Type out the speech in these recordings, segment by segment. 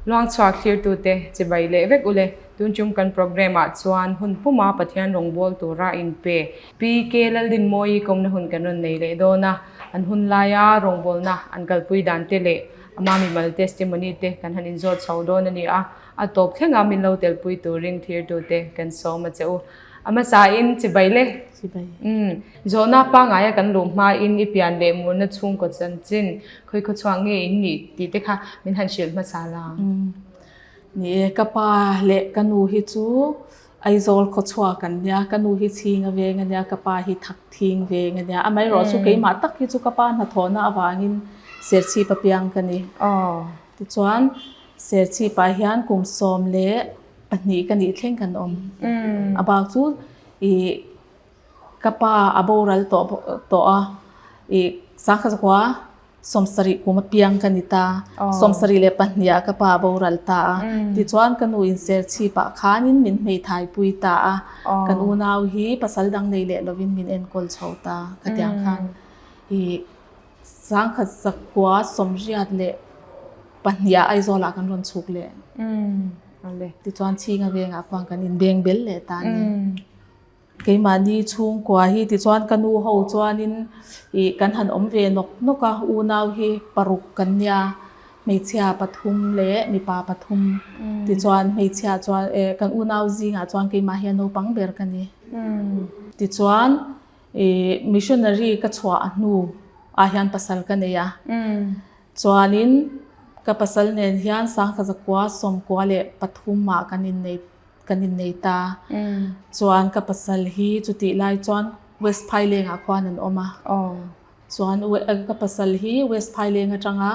Luangchhuak thlirtute chibai leh vek ule. Tun chung kan programme ah chuan hun puma Pathian rawngbâwl tura inpe Pi K Laldinmawii kawmna hun kan rawn nei leh dawn a. An hun laia rawngbâwlna an kalpui dan te leh ama mimal testimony te kan han inzawt chho dawn a ni a. A tawp thlenga min lo telpui turin thirtute kan sawm a che u. A hmasain chibai le. Chibai. Umm. Zawhna pangaia kan luh hmain i pian leh murna chhungkaw chanchin khawi khaw chhuak nge in nih tih te kha min han hrilh hmasa la. Umm. Ni e, ka pa leh ka nu hi chu Aizawl khaw chhuak an nia, ka nu hi chhing a veng a nia, ka pa hi thak thing veng a nia. Amaherawh chu keimah tak hi chu ka pa hnathawhna avangin Serchhip a piang ka ni. Tichuan Serchhipah hian kum 12 ka nih thleng kan awm. A bak chu ih ka pa a boral tawh tawh a, ih sangkhatkua 70 kum a piang ka ni ta. 72 ah ka pa a boral ta a. Tichuan ka nu in Serchhipah khanin min hmeithai pui ta a. Kan unau hi pasal dang nei leh lovin min enkawl chho ta khatiang khan ih 1982 ah Aizawlah kan rawn chhuk leh. Tichuan chhinga vengah khuan kan inbeng bel leh ta a ni. Keimahni chhungkua hi tichuan ka nu ho chuanin ih kan han awm ve nawk nawk a, unau hi paruk kan nia, hmeichhia pathum leh mipa pathum. Tichuan hmeichhia chuan eh kan unau zingah chuan keimah hi a naupang ber ka ni. Tichuan Ih missionary ka chhuah a hnu ah hian pasal ka nei a, chuanin ka pasal nen hian 1993 ah kan innei kan innei ta, chuan ka pasal hi chutih lai chuan West Phaileng ah khuan an awm a, chuan ka pasal hi West Phaileng atanga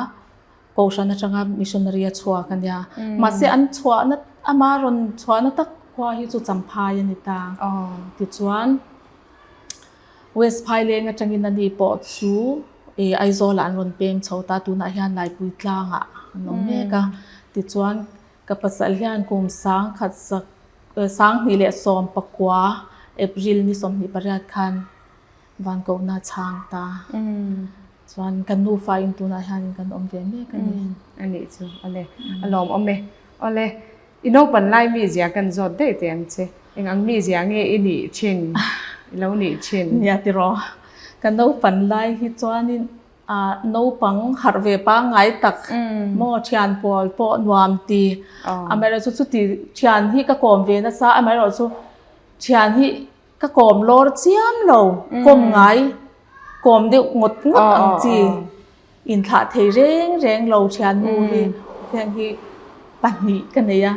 Kohhran atanga missionary a chhuak a nia. Mahse an chhuahna ama rawn chhuahna tak khua hi chu Champhai a ni ta. Tichuan West Phaileng atangin ani pawh chu ih Aizawlah an rawn peng chho ta tunah hian Laipui tlangah an awm mek a. Tichuan ka pasal hian kum 1000 2019 April ni 28 khan Van kohna chhang ta. Chuan kan nufa in tunah hianin kan awm ve mek a ni. A nih chu, awle. A lawmawm e. Awle, i naupan lai mizia kan zawt daih teh ang che. Eng ang mizia nge i nih thin, i lo nih thin? Nia tiraw. Ka naupan lai hi chuanin naupang harh ve pangngai tak maw thian pawl pawh nuam ti. Amaherawhchu chuti thian hi ka kawm ve nasa, amaherawhchu thian hi Ka kawm lawr chiam lo, kawm ngai kawm deuh ngawt ngawt ang chi inthlah thei reng reng lo thiannu hi heng hi pahnih ka nei a,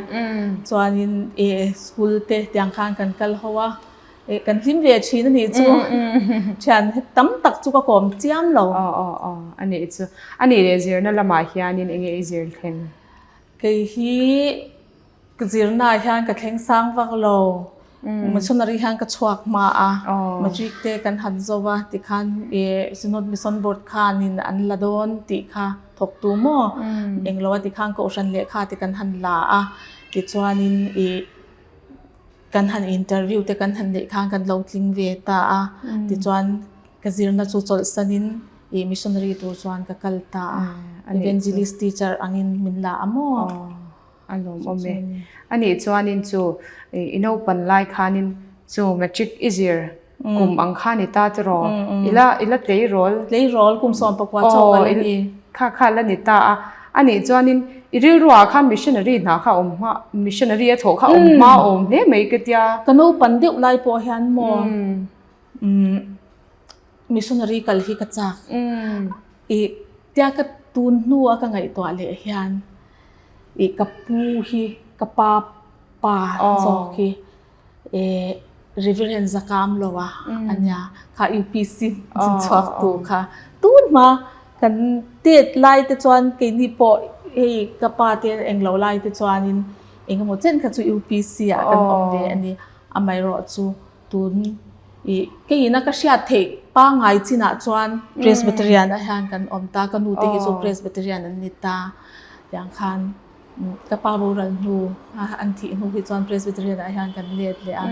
chuanin eh school te tiang khan kan kal ho a, eh kan hlim ve thin a nih chu thian tam tak chu ka kawm chiam lo. Aw aw aw a nih chu, a nih leh zirna lamah hianin enge i zir thleng? Kei hi Ka zirnaah hian ka thleng sang vak lo. Missionary hian ka chhuak hma a, matric te kan han zo a tikhan ih Synod Mission Board khanin an la dawn tih kha thawktu maw englo a tikhan kohhran lehkha te kan han la a tichuanin ih kan han interview te kan han neih khan kan lo tling ve ta a tichuan ka zirna chu chawlhsanin ih missionary tur chuan ka kal ta a evangelist teacher angin min la a maw. A lawmawm e. A nih chuanin chu i naupan lai khanin chu matric i zir kum ang kha ni ta tiraw? I la i la tleirawl. Tleirawl kum 19 chauh a la ni. Kha kha la ni ta a. A nih chuanin i rilruah khan missionary hna kha awm hma missionary a thawh kha awm hma awm hle mai ka tia. Ka naupan deuh lai pawh hian maw missionary kal hi ka chak. I tia ka tun hnua ka ngaihtuah leh hian I ka pu hi ka pa pa zawk hi eh Reverend Zakam lo a ania kha UPC chin chhuak tu kha tun hma kan tet lai te chuan keini pawh hei ka pa te englo lai te chuanin engemaw chen kha chu UPC ah kan awm ve ani amaherawhchu Tun i keiin a ka hriat theih pangngai chinah chuan Presbyterian ah hian kan awm ta, ka nu te hi chu Presbyterian an ni ta tiang khan ka pa boral hnu an thih hnu hi chuan Presbyterian ah hian kan let leh a,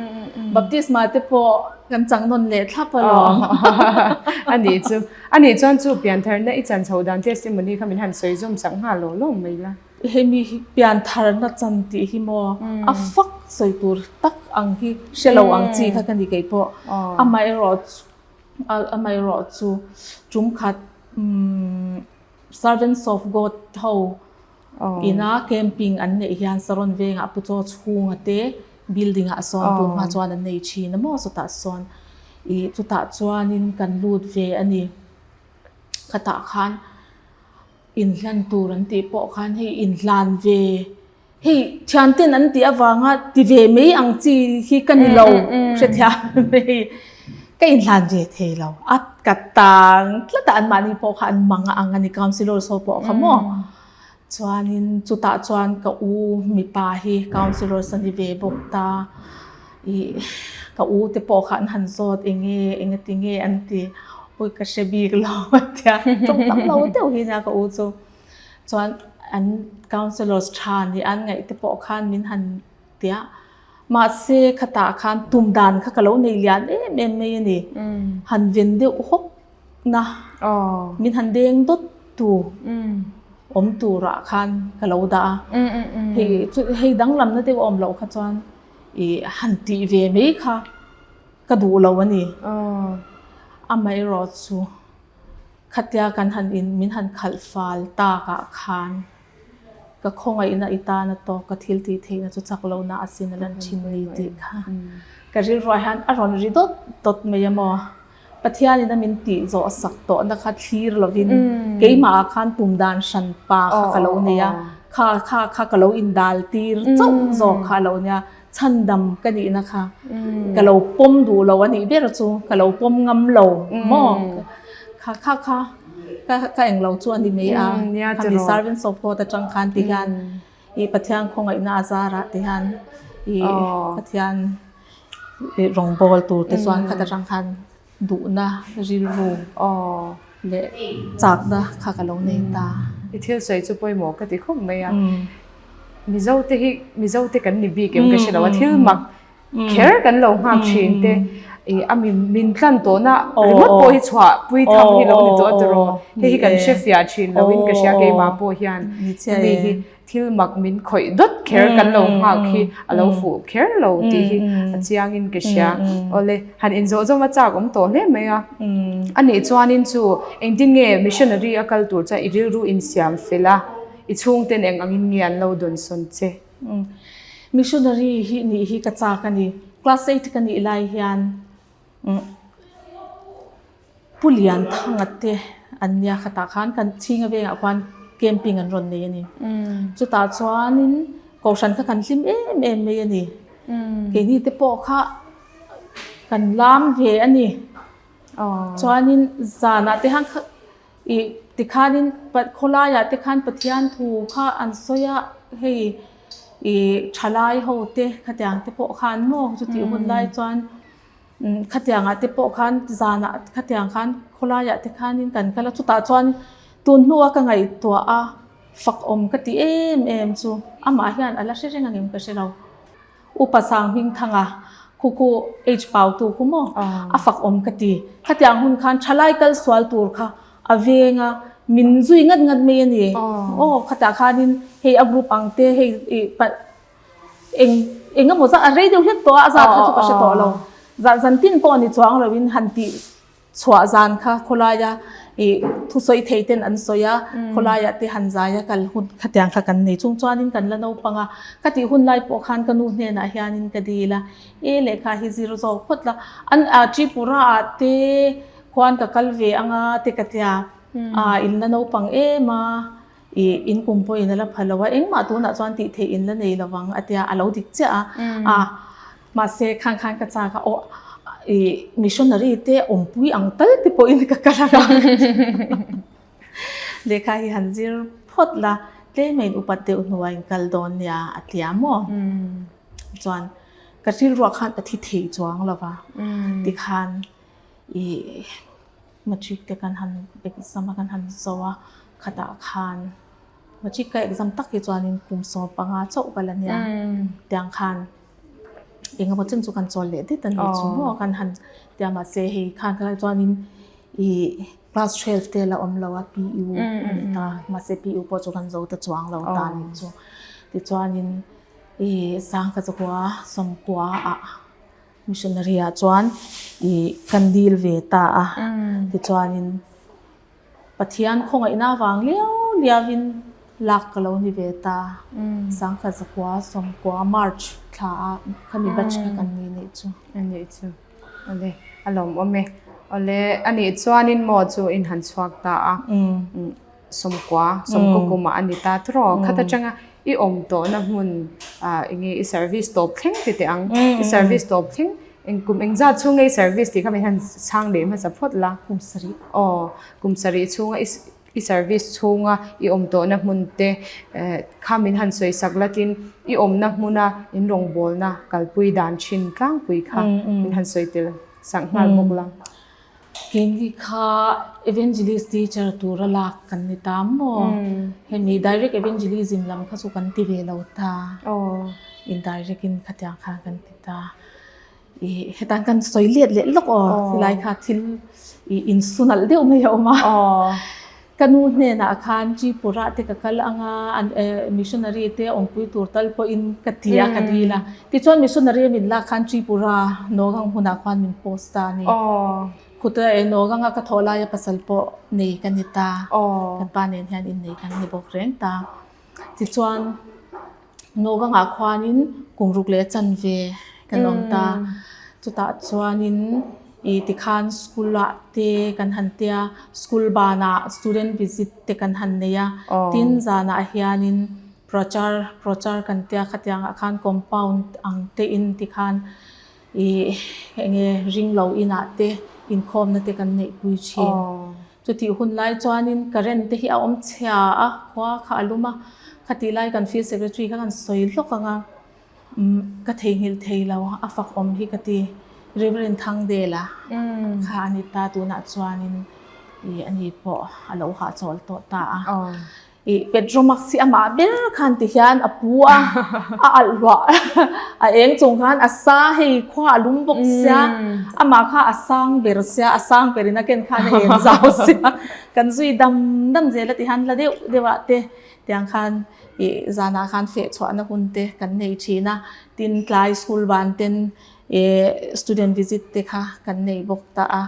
baptisma te pawh kan chang nawn leh thlap alawm. A nih chu, a nih chuan chu piantharna i chan chho dan testimony kha min han sawi zawm chak nghal lo lo mai la. Hemi hi piantharna chan tih hi maw a fak sawi tur tak ang hi hre lo ang chi kha ka ni kei pawh. Amaherawhchu amaherawhchu tum khat Servants of God ho ina camping an neih hian Saron vengah Pu Chaw chhunga te building ah sawn tun hma chuan an nei thin a maw chutah sawn ih chutah chuanin kan lut ve a ni. Khatah khan inhlan tur an tih pawh khan hei inhlan ve hei thianten an tih avanga ti ve mai ang chi hi ka ni lo hrethiam hei ka inhlan ve thei lo a ka tang tlat a anmahni pawh kha an mang a ang a ni councillors ho pawh kha maw chuanin chutah chuan ka u mipa hi councillors a ni ve bawk ta ih ka u te pawh kha an han zawt eng nge eng ati nge an ti awi ka hre bik lo a tia tawng tam lo deuh hi nia ka u chu chuan an councillors tha nih an ngaih te pawh khan min han tia mahse khatah khan tum dan kha ka lo nei lian em em mai a ni han ven deuh hawk na min han deng dawt tu awm turah khan ka lo dah a hei chu hei danglamna deuh a awm loh kha chuan ih han tih ve mai kha ka duh lo a ni. Amaherawhchu khatia kan han in min han khalh fal takah khan ka khawngaihna i tana tawk ka thil tih theihna chu chak lohna a sin a lan thin ni tih kha ka rilruah hian a rawn ri dawt dawt mai a maw. Pathianin a min tih zawh sak tawhna kha thlir lovin keimahah khan tum dan hran pa kha ka lo nei a, kha kha kha ka lo indal tir chauh zawk kha a lo nia, chhandam ka nihna kha ka lo pawm duh lo a nih ber chu ka lo pawm ngam lo maw kha kha kha ka ka englo chu a ni mai a, khami servants of God atang khan ti hian ih Pathian khawngaihna a zarah ti hian ih Pathian Rawngbawl tur te chuan khat atang khan duhna rilru leh chakna kha ka lo nei ta. I thil sawi chu pawimawh ka ti khawp mai a. Mizo te hi Mizo te kan ni bik em ka hre lo a, thil mak kher kan lo nghak thin te ih a min tlan tawhna ringawt pawh hi chhuah pui tham hi lo ni tawh a tiraw. Hei hi kan hre fiah thin lo in ka hria keimah pawh hian hemi hi Thil mak min khawih dawt kher kan lo nghak hi a lo fuh kher lo tih hi a chiangin ka hria. Awle, han inzawh zawm a chak awm tawh hle mai a. A nih chuanin chu engtin nge missionary a kal tur chuan i rilru insiam fel a, i chhungten eng angin nge an lo dawnsawn che? Missionary hi nih hi ka chak a ni. Class eight ka nih lai hian Pu Lianthanga te an nia khatah khan kan chhinga vengah khuan camping an rawn nei a ni. Chutah chuanin kohhran kha kan hlim em em mai a ni. Keini te pawh kha kan lam ve a ni. Chuanin zanah te khan ih tikhanin khawlaiah te khan Pathian thu kha an sawi a hei ih thalai ho te khatiang te pawh khan maw chutih hun lai chuan. Khatiangah te pawh khan zanah khatiang khan khawlaiah te khanin kan kal a, chutah chuan tun hnua ka ngaihtuah a fak awm ka ti em em chu amah hian a la hre reng angem ka hre lo. Upa Sang Hmingthanga khu khu H Pautu khu maw a fak awm ka ti. Khatiang hun khan thalai kal sual tur kha a veng a, min zui ngat ngat mai a ni. Aw khatah khanin hei a group ang te hei ih Eng eng emaw zat a rei deuh hlek tawh a, a zat kha chu ka hre tawh lo. Zan zan tin pawh ni chuang loin han tih chhuah zan kha khawlaia ih thusawi thei ten an sawi a, khawlaia te han zai a kal hun khatiang kha kan nei. Chung chuanin kan la naupang a, ka tih hun lai pawh khan ka nu hnenah hianin ka dil a, e lehkha hi zir zawk phawt la, an ah Tripura ah te khuan ka kal ve anga te ka tia, ah in la naupang em a. Ih, in kum pawhin a la pha lo a, engmah tunah chuan tih theih in la nei lo vang a tia, a lo dik chiah a. A, mahse khang khan ka chak a, aw ih missionary te awmpui ang tal te pawhin ka kal a, lehkha hi han zir phawt la, tlem a in upat deuh hnuah in kal dawn nia a tia maw? Chuan ka rilruah khan a thi thei chuang lo va, tikhan ih. Matric te kan han exam a kan han zo a, khatah khan matric ka exam tak hi chuanin kum 15 chauh ka la nia tiang khan eng emaw chen chu kan chawl leh det a ni chu maw kan han tia mahse hei khan kha chuanin ih. Class 12 te la awm lo a PU a ni ta mahse PU pawh chu kan zo ta chuang lo ta a nih chu. Tichuanin ih sangkha chakua sawmkua ah missionary ah chuan ih kan dil ve ta a tichuanin Pathian khawngaihna avang liau liauin lak ka lo ni ve ta. Sangkha zakua sawmkua March thla ah khami batch kha kan ni nih chu. A nih chu. Awle, a lawmawm e. Awle, a nih chuanin maw chu in han chhuak ta a. Sawmkua, sawmkaw kumah a ni ta tawh. Khat atanga i awm tawhna hmun enge i service tawp thleng ti teh ang. I service tawp thleng eng kum engzat chhung nge i service tih kha min han chhang leh hmasa phawt la. Kum sarih. Aw, kum sarih chhunga i I service chhunga i awm tawhna hmun te kha min han sawi sak latin i awmna hmuna in rawngbawlna kalpui dan thin tlangpui kha min han sawi tel sak nghal bawk la. Keini kha evangelist teacher tura lak kan ni ta maw? Hemi direct evangelism lam kha chu kan ti ve lo ta. Indirect in khatiang khan kan ti ta. Ih hetan kan sawi let leh lawk aw helai kha thil ih insunalh deuh mai a awm a ka nu hnenah khan Tripura te ka kal anga an eh missionary te awmpui tur tal pawhin ka ti a ka dil a tichuan missionary a min lak khan Tripura Nawgang hmunah khuan min post ta a ni khuta eh Nawganga ka thawh laia pasal pawh nei ka ni ta kan pa nen hian innei kan ni bawk reng ta tichuan. Nawgangah khuanin kum ruk leh chanve kan awm ta. Chutah chuanin ih tikhan school ah te kan han tia, school banah student visit te kan han nei a. Tin zanah hianin prachar prachar kan tia khatiangah khan compound ang te in tikhan ih enge ring lo inah te inkhawmna te kan neihpui thin. Chutih hun lai chuanin current te hi a awm chhia a, khua kha a lum a, khatih lai kan field secretary kha kan sawi hlawk ang a, umm ka theihnghilh thei lo, a fak awm hi ka ti. Reverend Thangdela kha a ni ta, tunah chuanin ih ani pawh a lo hahchawl tawh ta a. Ih Petromax hi amah ber khan ti hian a pu a, a alh hluah a eng chung khan a sa hei khua a lum bawk sia, amah kha a sang ber sia, a sang berin a ken khan a eng zau sia, kan zui dam dam zel a ti hian la deuh deuh ah te tiang khan ih zanah khan feh chhuahna hun te kan nei thin a, tin tlai school ban ten ih student visit te kha kan nei bawk ta a,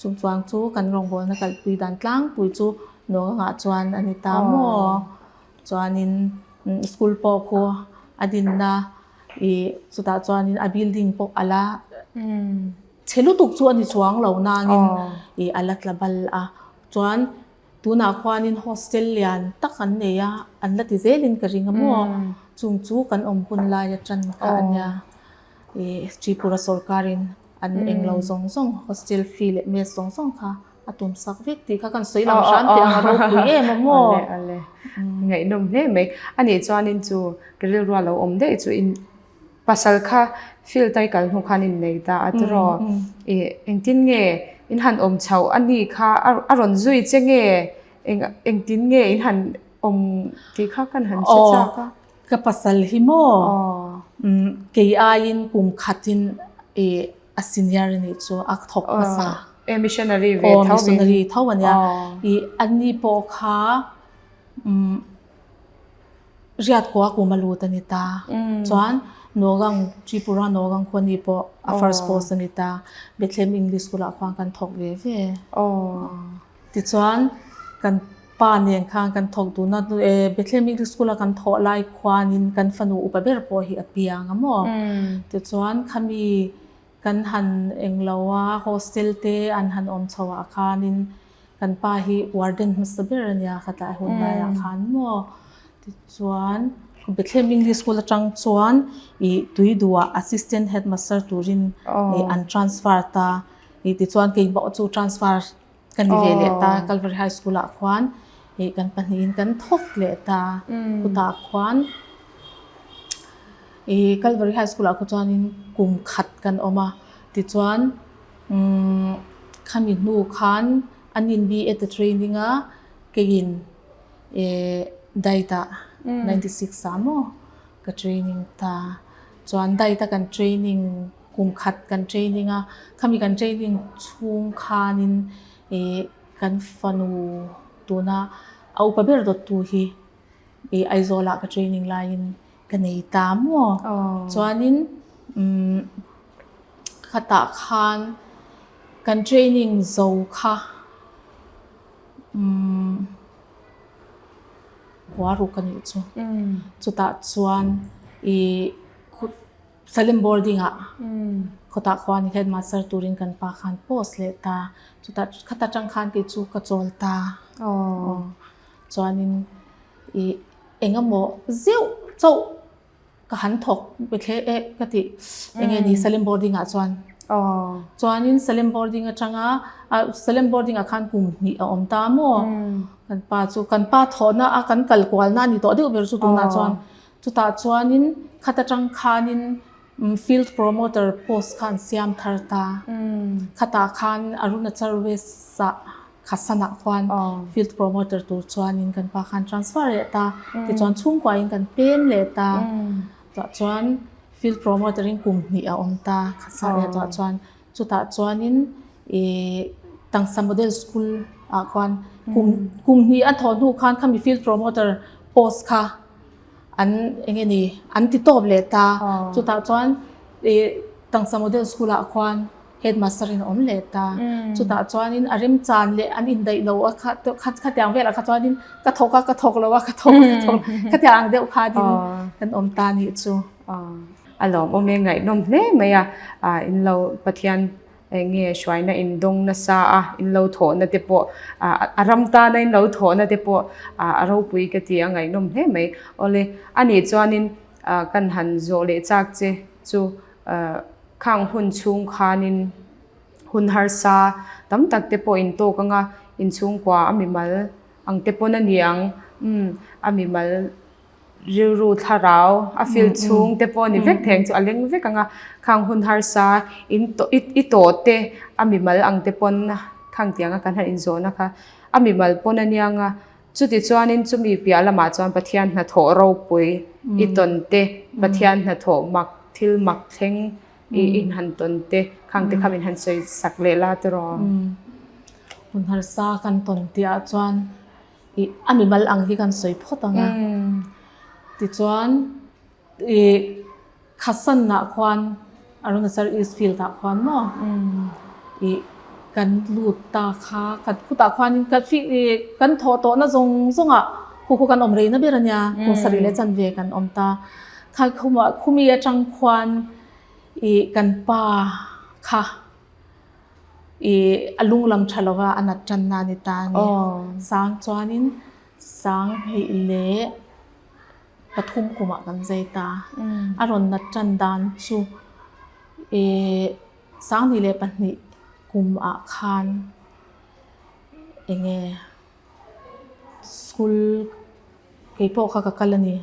chung chuang chu kan rawngbawlna kalpui dan tlangpui chu Nuangah chuan a ni ta maw? Chuanin school pawh khu a dinna ih chutah chuanin a building pawh a la chhe lutuk chu a ni chuang lo nangin ih a la tla bal a. Chuan tunah khuanin hostel lian tak an nei a, an la ti zelin ka ring a maw? Chung chu kan awm hun lai atan kha a nia. Ih Tripura sorkarin an englo zawng zawng hostel fee leh mess zawng zawng kha A tum sak vek tih kha kan sawi lam hram teh ang a ropui em a maw? Ale ale. Ngaihnawm hle mai. A nih chuanin chu ka rilrua lo awm daih chu in pasal kha field a i kal hnu khan in nei ta a tiraw? I engtin nge in han awm chhoh a ni kha a rawn zui che nge eng engtin nge in han awm tih kha kan han hre chak a. Ka pasal hi maw? Kei aiin kum khatin i A senior a nih chu a thawk hmasa. E missionary ve tho. Missionary tho a nia. I anni pawh kha riat kua kum a lut a ni ta. Chuan Nogang Tripura Nogang khua ni pawh a first post a ni ta. Bethlehem English School ah khuan kan thawk ve ve. Tichuan kan pa nen khan kan thawk dun a, Bethlehem English School a kan thawh lai khuanin kan fanu upa ber pawh hi a piang a maw? Tichuan khami kan han englo a, hostel te an han awm chho ah khanin kan pa hi warden hmasa ber a nia khatlai hun laiah khan maw? Tichuan Bethlehem English School atang chuan ih Tuiduhah Assistant Headmaster turin ih an transfer ta. Ih tichuan keimah chu transfer Ka ni ve leh ta, Calvary High School ah khuan ih kan pahnihin kan thawk leh ta. Khutah khuan ih Calvary High School ah khuan chuanin kum khat kan awm a, tichuan umm khami hnu khan an in B.Ed a training a, keiin ih diet ah 96 ah maw ka training ta. Chuan diet a kan training Kum khat kan training a, khami kan training chhung khanin ih kan fanu tuna a upa ber dawttu hi ih Aizawlah ka training laiin ka nei ta maw? Chuanin umm khatah khan kan training zo kha umm khua ruk a nih chu. Chutah chuan ih Salem boarding ah khawtah khuan headmaster turin kan pa khan post leh ta. Chutah khata tang khan kei chu ka chawl ta. Chuanin ih eng emaw zeuh chauh ka han thawk bethle e ka tih eng nge ni Salem boarding ah chuan. Chuanin Salem boarding atanga Salem boarding ah khan kum hnih a awm ta maw? Kan pa chu kan pa thawhna a kan kal kualna a ni tawh deuh ber chu tunah chuan. Chutah chuanin khat atang khanin field promoter post kha an siam thar ta. Khatah khan Arunachal West ah Khasanah khuan field promoter tur chuanin kan pa khan transfer leh ta. Tichuan chhungkuain kan pem leh ta. Chutah chuan field promoter in kum hnih a awm ta Khasan leh tawh chuan. Chutah chuanin ih Tangsa Model School ah khuan kum kum hnih a thawh hnu khan khami field promoter post kha an eng nge ni an ti tawp leh ta. Chutah chuan ih Tangsa Model School ah khuan headmaster in a awm leh ta. Chutah chuanin a remchan leh an indaih lo a kha khatiang velah kha chuanin ka thawk a ka thawk lo a ka thawk a ka thawk lo khatiang ang deuh khanin kan awm ta a nih chu. A lawmawm e ngaihnawm hle mai a, in lo Pathian eng nge hruaina in dawng nasa a, in lo thawhna te pawh a ram tana in lo thawhna te pawh a ropui ka ti a ngaihnawm hle mai. Awle anih chuanin kan han zawh leh chak che chu khang hun chhung khanin hun harsa tam tak te pawh in tawk anga inchhungkua a mimal ang te pawn a ni ang umm a mimal rilru thlarau a field chhung te pawh ni vek theng chu a leng vek ang a, khang hun harsa in tawh i tawh te a mimal ang te pawn khang tiang a kan han inzawhna kha a mimal pawn a niang a, chuti chuanin chumi piah lamah chuan Pathian hnathawh ropui i tawn te Pathian hnathawh mak thil mak thleng i inhan tawn te khang te kha min han sawi sak leh la tiraw. Hun harsa kan tawn tih ah chuan Ih a mimal ang hi kan sawi phawt ang a. Tichuan ih Khasanah khuan Arunachal East Field ah khuan maw ih kan lut ta kha kan khutah khuanin kan ih kan thawh tawhna zawng zawngah khu khu kan awm rei na ber a nia kum sarih leh chanve kan awm ta. Kha khumah khumi atang khuan ih kan pa kha. I a lung lam tha lova a nat tanna a ni ta a ni. Sang chuanin sang hnih leh pathum kumah kan zai ta. A rawn nat tan dan chu i sang hnih leh pahnih kumah khan enge school keipawh kha ka kal a ni.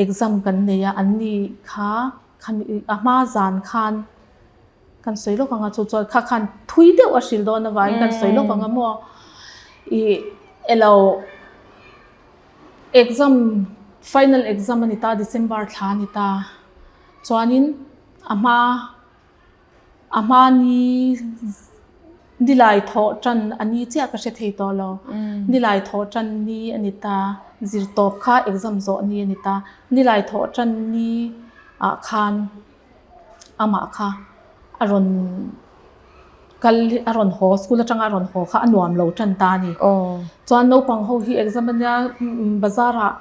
Exam kan nei a, an ni kha a hma zan khan. Kan sawi lawk anga chu chuan kha khan thui deuh a hrilh dawn avangin kan sawi lawk anga maw ih elo exam final exam a ni ta December thla a ni ta chuanin a hma a hma ni nilai thawh tan a ni chiah ka hre thei tawh lo nilai thawh tan ni a ni ta zirtawp kha exam zawh ni a ni ta nilai thawh tan ni ah khan. Amah kha a rawn kal a rawn haw school atanga a rawn haw kha a nuam lo tan ta a ni. Chuan naupang ho hi exam ania bazar ah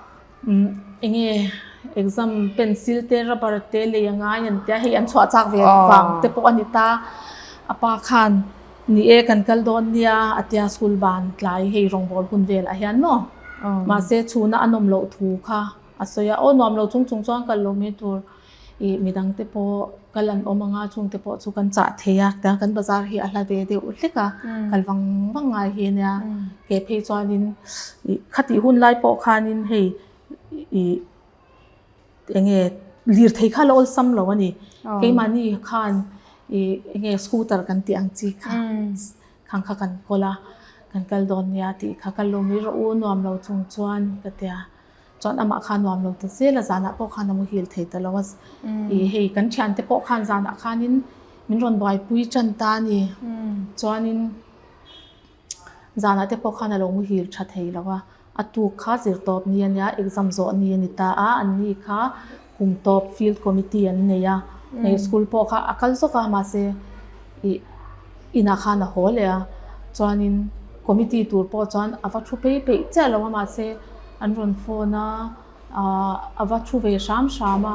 eng nge exam pencil te rubber te lei a ngai an tia hei an chhuah chak ve vang te pawh a ni ta. A pa khan ni e kan kal dawn nia a tia school ban tlai hei rawngbawl hun velah hian maw mahse chhuna a nawm loh thu kha a sawi a aw nuam lo chung chung chuan kal lo mai tur. Ih midang te pawh kal an awm anga chung te pawh chu kan chah thei a tiang kan bazar hi a hla ve deuh hlek a kal vang vang ngai hi ania ke phei chuanin ih khatih hun lai pawh khanin hei ih eng nge lirthei kha la awlsam lo a ni keimahni khan ih eng nge scooter kan tih ang chi kha khang kha kan kawl a kan kal dawn nia tih kha kal lo mai rawh u nuam lo chung chuan ka tia. Chuan amah kha nuam lo ta zel a, zanah pawh khan a muhil thei ta lo a. Ih hei kan thiante pawh khan zanah khanin min rawn buaipui tan ta a ni. Chuanin. Zanah te pawh khan a lo muhil tha thei lo a, a tuk kha zirtawp ni a nia, exam zawh ni a ni ta a, an ni kha kum tawp field committee an nei a, hei school pawh kha a kal zawk a mahse ih inah khan a haw leh a, chuanin committee tur pawh chuan a va thu phei peih chiah lo a mahse an rawn phone a. Ahh a va thu ve hram hram a,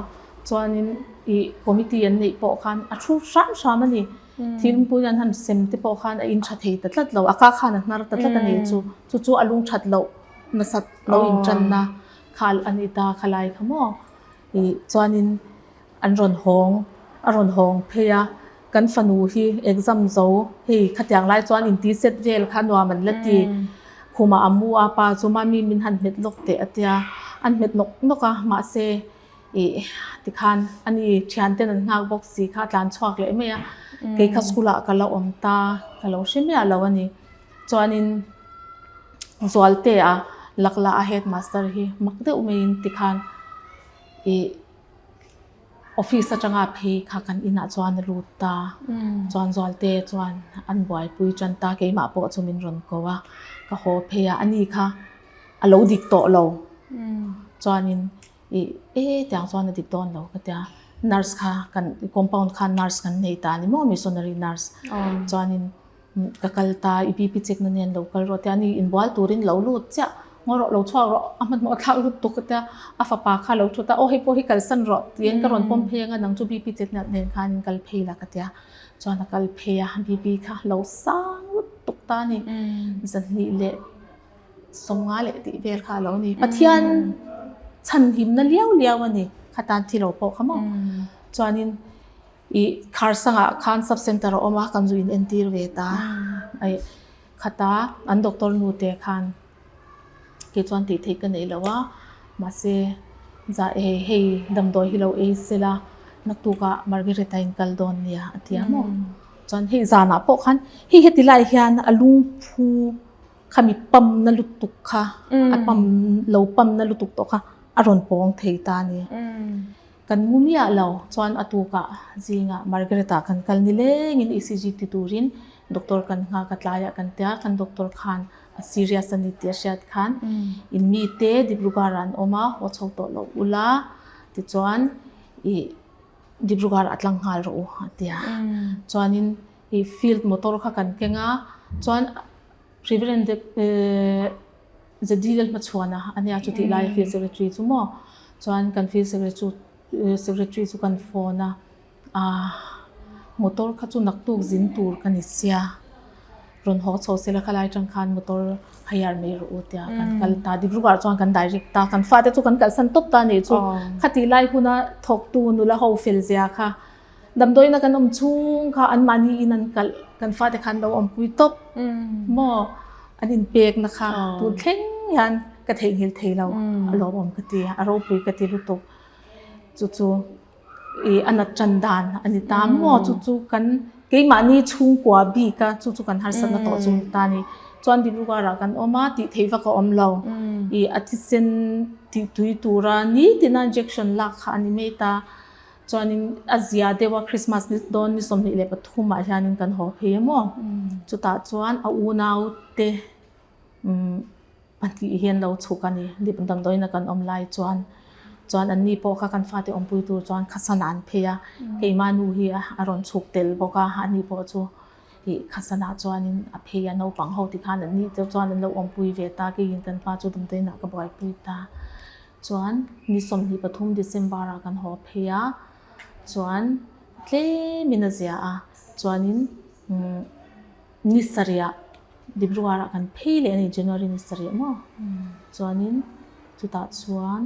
chuanin ih committee an neih pawh khan a thu hram hram a ni. Thilpui an han sem te pawh khan a in tha thei ta tlat lo, a ka khan a hnar ta tlat a ni chu. Chu chu a lung that loh nasat lo intanna kha a ni ta khalai kha maw. Ih chuanin an rawn hawng a rawn hawng phei a, kan fanu hi exam zo hei khatiang lai chuan inti set vel kha nuam an la ti. Khumah a mu a, pa chu mami min han hmet lawk teh a tia, an hmet nawk nawk a, mahse ih tikhan ani thian ten an nghak bawk si kha a tlan chhuak leh mai a, kei kha school ah ka la awm ta ka lo hre miah lo a ni. Chuanin Zualtea Lakla a headmaster hi mak deuh maiin tikhan ih. Office atanga phei kha kan inah chuan a lut ta. Chuan Zualte chuan an buaipui tan ta, keimah pawh chu min rawn ko a, ka haw phei a, ani kha a lo dik tawh lo. Chuanin ih e tiang chuan a dik dawn lo ka tia, nurse kha kan compound khan nurse kan nei ta a ni maw missionary nurse. Chuanin Ka kal ta, i BP check na nen lo kal rawh tia ni inbual turin lo lut chiah, ngaw rawh lo chhuak rawh a hmanhmawh thlak lut tuk tia a fapa kha lo thut a, aw hei pawh hi kalsan rawh tiin ka rawn pawm phei anga nang chu BP check na nen khan in kal phei la ka tia, chuan a kal phei a BP kha lo sang lut tuk ta a ni, zahnih leh sawmnga leh tih vel kha a lo ni, Pathian chhanhimna liau liau a ni khatan thi lo pawh kha maw chuanin. Ih Kharsangah khan sub center a awm a, kan zu in entir ve ta. Aih khata an doctor nu te khan kei chuan tih theih ka nei lo a, mahse za e hei damdawi hi lo ei se la naktukah Margaret a in kal dawn nia a ti a maw. Chuan hei zanah pawh khan hei heti lai hian a lungphu khami pump na lutuk kha a pump lo pump na lutuk tawh kha a rawn pawng thei ta a ni. Kan ngu miah lo chuan a tukah zingah Margaret-ah kan kal ni lengin ECG ti turin doctor kan nghak a tlaiah kan tia kan doctor khan a serious a ni tih a hriat khan in mite Dibrugarh-ah an awm a haw chho tawh loh ula tichuan ih Dibrugarh-ah tlang nghal rawh u a ti a chuanin ih field motor kha kan keng a chuan Reverend Zedil hmachhuana a nia chutih laia field secretary chu maw chuan kan field secretary chu kan phone a ah motor kha chu naktuk zin tur ka ni sia rawn haw chho sela khalai atang khan motor hire mai rawh u tia kan kal ta Dibrugarh chuan kan direct ta kan fate chu kan kalsan tawp ta a nih chu khatih lai huna thawktu nula ho fel zia kha. Damdawiina kan awm chhung kha anmahni in an kalh, kan fate khan lo awmpui tawp maw an inpekna kha tun thleng hian ka theihnghilh thei lo a lawmawm ka ti a ropui ka ti lutuk chu chu ih a nat tan dan a ni ta maw chu chu kan keimahni chhungkua bik a chu chu kan harsatna tawh chu a ni ta a ni chuan Dibrugarh ah kan awm a tih theih vak a awm lo ih a thisen tih tui tura nitina injection lak kha a ni mai ta. Chuanin a zia deuh a Christmas ni dawn ni 23 ah hianin kan haw phei a maw? Chutah chuan a unau te pahnih hi an lo chhuk a ni damdawiin a kan awm lai chuan chuan an ni pawh kha kan fate awmpui tur chuan Khasana an phei a keimah nu hi a rawn chhuk tel bawk a ani pawh chu ih Khasana chuanin a phei a naupang ho tikhan an ni te chuan an lo awmpui ve ta keiin kan pa chu damdawiin ah ka buaipui ta. Chuan ni 23 December ah kan haw phei a, chuan tlemin a zia a, chuanin umm ni sarih Dibrugarh ah kan phei leh a ni January ni sarih maw, chuanin chutah chuan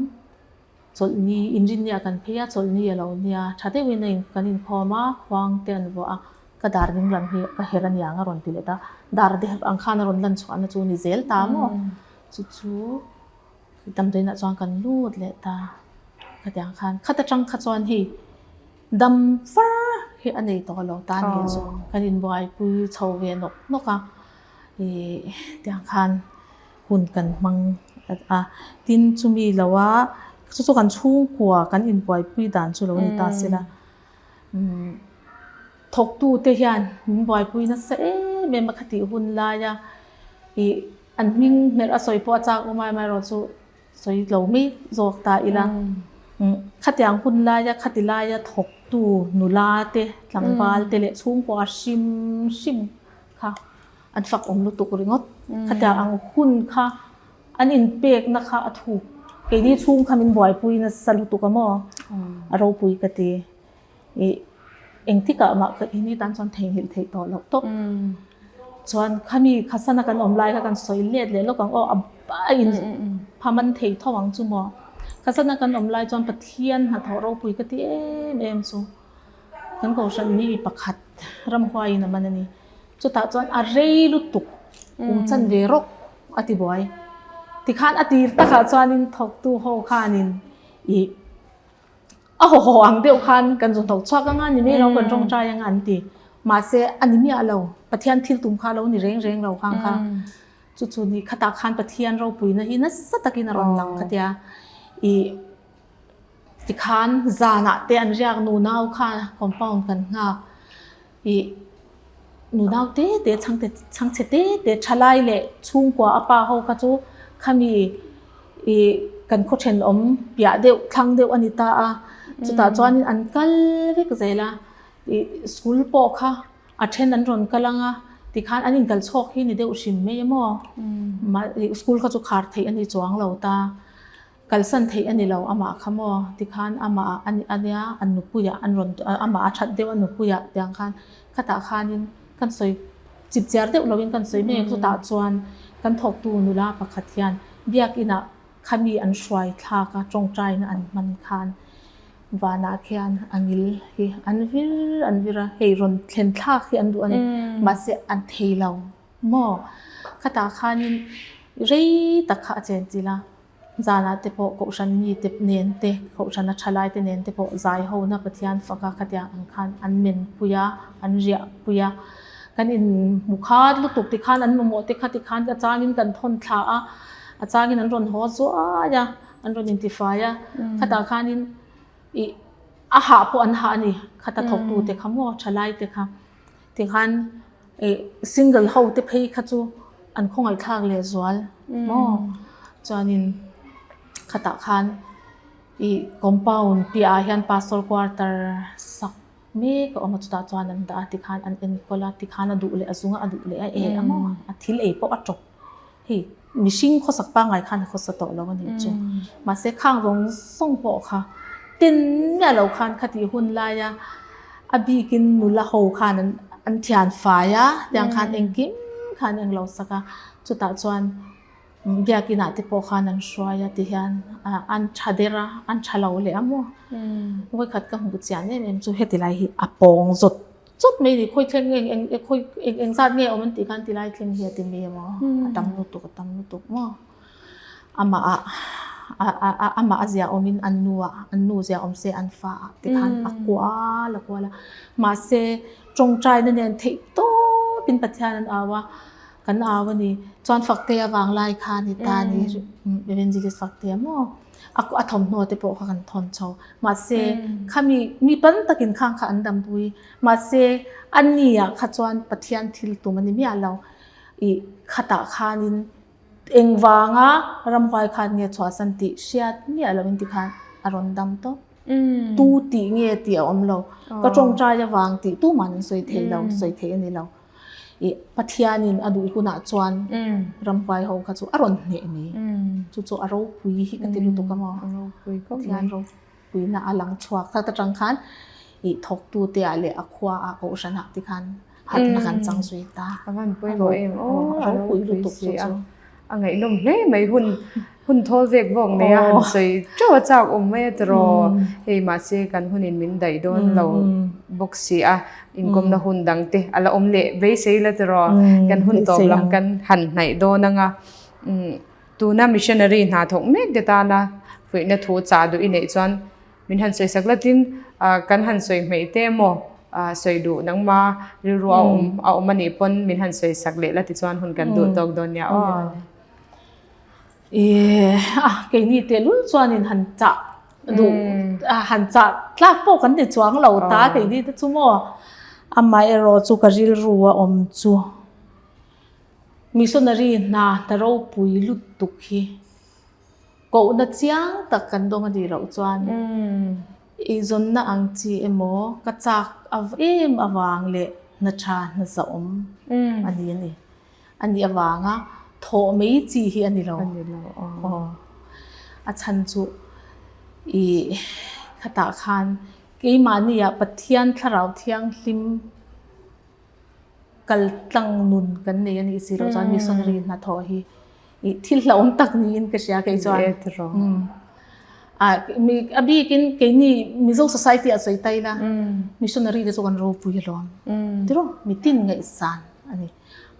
chawlhni inrinni ah kan phei a, chawlhni a lo nia tha deuhin a in kan inkhawm a, khuang te an vuah a, ka dar ding lam hi ka her aniang a rawn ti leh ta, dar der ang khan a rawn lan chhuahna chu ni zel ta maw, chu chu. Damdawiinah chuan kan lut leh ta khatiang khan khat atang kha chuan hei dam far hi a nei tawh lo ta ni chu kan inbuaipui chho ve nawk nawk a ih tiang khan hun kan hmang a tin chumi lo a chu chu kan chhungkua kan inbuaipui dan chu lo ni ta sela umm thawktu te hian min buaipui nasa em em a khatih hun lai a. Ih an hming hmerh a sawi pawh a chak awm a, amaherawhchu sawi lo mai zawk ta ila. Khatiang hun laia khati laia thawktu nula te tlangval te leh chhungkua hrim hrim kha an fak awm lutuk ringawt. Khatiang ang hun kha an inpekna kha a thuk. Keini chhung kha min buaipui nasa lutuk a maw? A ropui ka ti. Ih engtikah mah ka keini tan chuan theihnghilh theih tawh loh tawp. Chuan khami khasana kan awm lai kha kan sawi let leh lawk ang aw a in phaman thei tho ang chu maw. Khasana kan awm lai chuan Pathian hnathawh ropui ka ti em em chu kan kohhran mi pakhat ramhuaiin a man a ni. Chutah chuan a rei lutuk kum chan ve rawk a ti buai. Tikhan a tir takah chuanin thawktu ho khanin ih a haw haw ang deuh khan kan zawn thawk chhuak anga ni mai lo kan tawngtai anga an ti. Mahse a ni miah lo Pathian thil tum kha lo ni reng reng lo khang kha chu chu ni khatah khan Pathian ropuina hi nasa takin a rawn lang kha tia ih tikhan zanah te an riak nunau kha compound kan nghak. Ih nunau te te chhangte chhangchhe te te thalai leh chhungkua a pa ho kha chu khami ih kan khaw thenawm piah deuh thlang deuh a ni ta a chutah chuanin an kal vek zel a ih school pawh kha a then an rawn kal ang a tikhan an inkal chhawk hi ni deuh hrim mai emaw mah ih school kha chu khar theih a ni chuang lo ta. Kalsan theih a ni lo amah kha maw tikhan amah ah a nia an nupuiah an rawn amah a that deuh a nupuiah tiang khan khatah khanin kan sawi chip chiar deuh loin kan sawi mek chutah chuan kan thawktu nula pakhat hian biakinah khami an hruai thlak a tawngtaina an hman khan vanah khian a ngil hi an vir an vir a hei rawn thlen thlak hi an duh a ni mahse an thei lo maw khatah khanin rei tak kha a chen chilh a. Zanah te pawh Kohhran mite nen te, Kohhrana thalai te nen te pawh zai hona Pathian faka khatiang ang khan an menpui a, an riahpui a. Kan inhmu khat lutuk tikhan an mamawh te kha tikhan a changin kan thawn thla a, a changin an rawn haw zuai a, an rawn intifai a. Khatah khanin ih a hah pawh an hah a ni, khata thawktute kha maw thalai te kha. Tikhan ih single ho te phei kha chu an khawngaihthlak leh zual maw chuanin khatah khan ih compound piahah hian pastor quarter sak mek a awm a chutah chuan an dah a tikhan an enkawl a tikhan a duh leh a zung a a duh leh a e a maw a thil ei pawh a tawp hei mihring khawsak pangngai khan a khawsa tawh lo a nih chu mahse khang zawng zawng pawh kha ten miah lo khan khatih hun laia a bikin nula ho khan an an thian fai a tiang khan engkim khan eng lo sak a chutah chuan biakinah te pawh khan an hruai a ti hian an tha der a an tha lo leh a maw vawikhat ka hmuh chian em em chu heti lai hi a pawng zawt Chawt mai ni khawi thleng eng eng khawi eng eng zat nge awm an tih khan tilai thleng hi a ti mai emaw a tam lutuk a tam lutuk maw amah ah a amah a zia awmin an nu ah an nu zia awm se an fa ah te khan a kual a kual a mahse tawngtaina nen theih tawpin Pathian an au a kan au a ni chuan Faktea vang lai kha a ni ta a ni Evangelist Faktea maw. A thawmhnaw te pawh kha kan thawn chho. Mahse, khami mi tam takin khang kha an dampui. Mahse, a ni ah kha chuan Pathian thil tum a ni miah lo. Ih khatah khanin engvanga ramhuai khan nge chhuahsan tih hriat miah loin tikhan a rawn dam tawp. Tu tih nge tih a awm lo. Ka tawngtai avang tih tuman an sawi thei lo, sawi theih a ni lo. Ih Pathianin a duh hunah chuan ramhuai ho kha chu a rawn hneh mai. Chu chu a ropui hi ka ti lutuk a maw? Pathian ropuina a lang chhuak tlat atang khan ih thawktu te ah leh a khua ah kohhran ah te khan harhna kan chang zui ta. A van pawimawh em aw a ropui lutuk chu chu. A ngaihnawm hle mai hun hun thawl vek vawk nei a han sawi teuh a chak awm mai a tiraw hei mahse kan hunin min daih dawn lo bawk si a inkawmna hun dang te a la awm leh beisei la tiraw kan hun tawp lam kan han hnaih dawn anga tuna missionary hna thawk mek te tana fuihna thu chah duh i neih chuan Min han sawi sak latin kan han sawi hmeih te emaw sawi duh nangma rilru a awm a awm anih pawn min han sawi sak leh la tichuan hun kan duh tawk dawn nia aw. Eeh a keini tehlul chuanin han chah duh han chah tlak pawh kan ti chuang lo ta keini te chu maw amaherawh chu ka rilru a awm chu. Missionary hna hna ropui lutuk hi kohna chiang tak kan dawng a nih loh chuan eizawnna ang chi emaw ka chak em avang leh hna tha hna zahawm a ni a ni. A nih avanga thawh mai chi hi a ni lo. Aw. A chhan chu i khatah khan keimahni ah Pathian Thlarau Thianghlim kal tlang nun kan nei a nih si loh chuan missionary hnathawh hi i thil hlauhawm tak niin ka hria kei chuan. A bikin keini Mizo society ah sawi ta ila missionary te chu kan ropui alawm tiraw mitin ngaihsan a ni.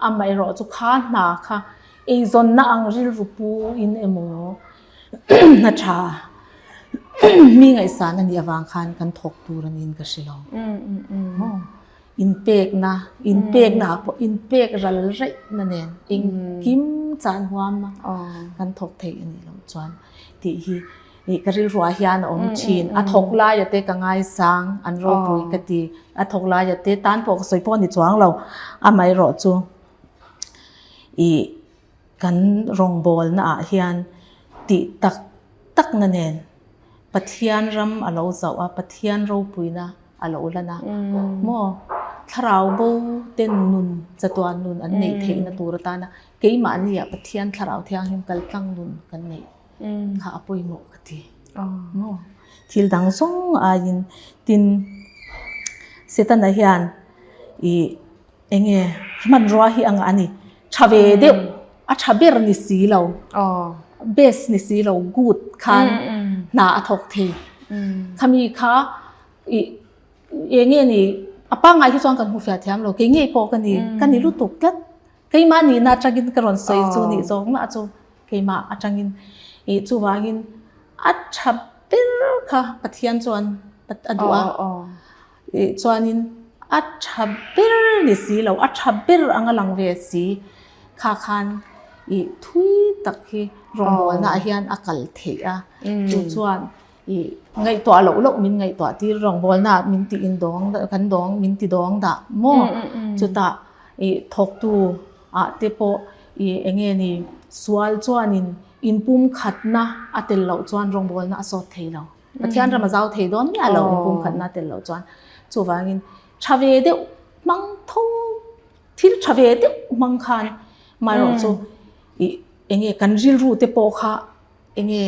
Amaherawh chu kha hna kha eizawnna ang rilru pu in emaw hna tha mi ngaihsan a nih avang khan kan thawk tur a niin ka hre lo. Maw? Inpekna, inpekna ah pawh inpek ral raih na nen engkim chan huam a kan thawk theih a nih loh chuan tih hi Ih ka rilruah hian a awm thin. A thawk laia te ka ngaisang, an ropui ka ti. A thawk laia te tan pawh ka sawi pawh a ni chuang lo. Amaherawh chu ih kan rawngbawlna ah hian tih tak tak na nen Pathian ram a lo zauh a, Pathian ropuina a lo lan a. Maw? Thlarau bo ten nun, chatuan nun an neih theihna tur atana keimahnia Pathian Thlarau Thianghlim kaltlang nun kan neih. Kha a pawimawh ka ti. Maw? Thil dang zawng aiin tin Setana hian ih eng nge hmanrua hi a ngah a ni. Tha ve deuh, a tha ber ni si lo, best ni si lo, good khan hna a thawk thei. Khami kha ih eng nge ni a pangngai hi chuan kan hmu fiah thiam lo, kei ngei pawh ka ni, ka ni lutuk tlat. Keimah nihna atangin ka rawn sawi chu nih zawk mah chu keimah atangin ih chuvangin a tha ber kha Pathian chuan a duh a ih chuanin a tha ber ni si lo a tha ber anga lang ve si kha khan ih thui tak hi rawngbawlna ah hian a kal theih a chu chuan Ih ngaihtuah loh loh min ngaihtuah tir rawngbawlna ah min ti in dawng kan dawng min ti dawng dah maw chutah ih thawktu ah te pawh ih eng nge ni sual chuanin inpumkhatna a tel loh chuan rawngbawlna a sawt thei lo Pathian ram a zau thei dawn miah lo inpumkhatna a tel loh chuan chuvangin tha ve deuh hmang tho thil tha ve deuh hmang khan maherawh chu ih eng nge kan rilru te pawh kha eng nge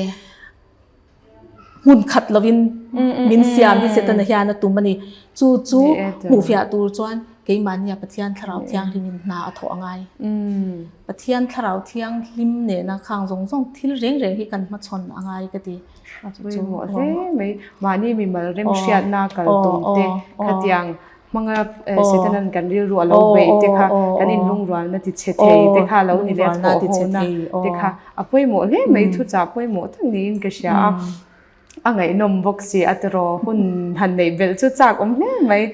hmun khat lovin min siam hi Setana hian a tum a ni. Chu chu hmuhfiah tur chuan keimahnia Pathian Thlarau Thianghlimin hna a thawh a ngai. Pathian Thlarau Thianghlim nena khang zawng zawng thil reng reng hi kan hmachhawn a ngai ka ti. A pawimawh hle mai. Mahni mimal remhriatna kal tum te khatiang Hmanga Setanan kan rilru a lo beih te kha kan inlungrualna ti chhe thei te kha lo ni leh a thawhhawhna te kha a pawimawh hle mai thuchah pawimawh tak niin ka hria a, a ngaihnawm bawk si a tiraw hun han neih belh chu chak awm hle mai.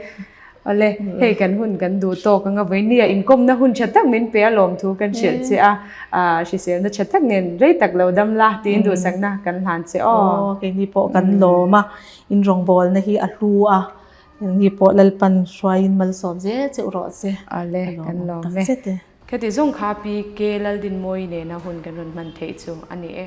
Awle hei kan hun kan duh tawk anga vawinia inkawmna hun tha tak min pe a lawmthu kan hrilh che a, hriselna tha tak nen rei tak lo dam la tiin duhsakna kan hlan che aw. Aw keini pawh kan lawm a, inrawngbawlna hi a hlu a. Engni pawh Lalpan hruaiin malsawm zel che u rawh se. Ale, kan lawm e. Khati zawng kha Pi K Laldinmawii nena hun kan rawn hman theih chu a ni e.